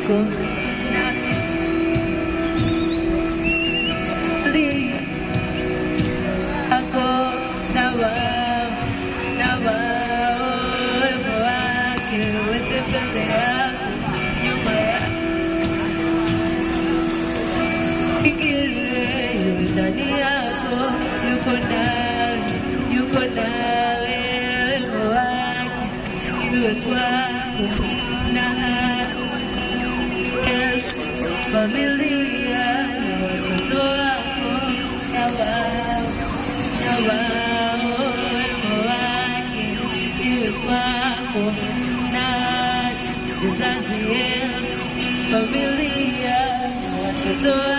Yuko na ako na wao, na wao, wema wake uende mbele yako, nyuma yako, iwe ndani yako, yuko nawe, yuko nawe, wema wake iwe kwako na familia na watoto wako, na wao, na wao, wema wake iwe kwako na vizazi, familia na watoto.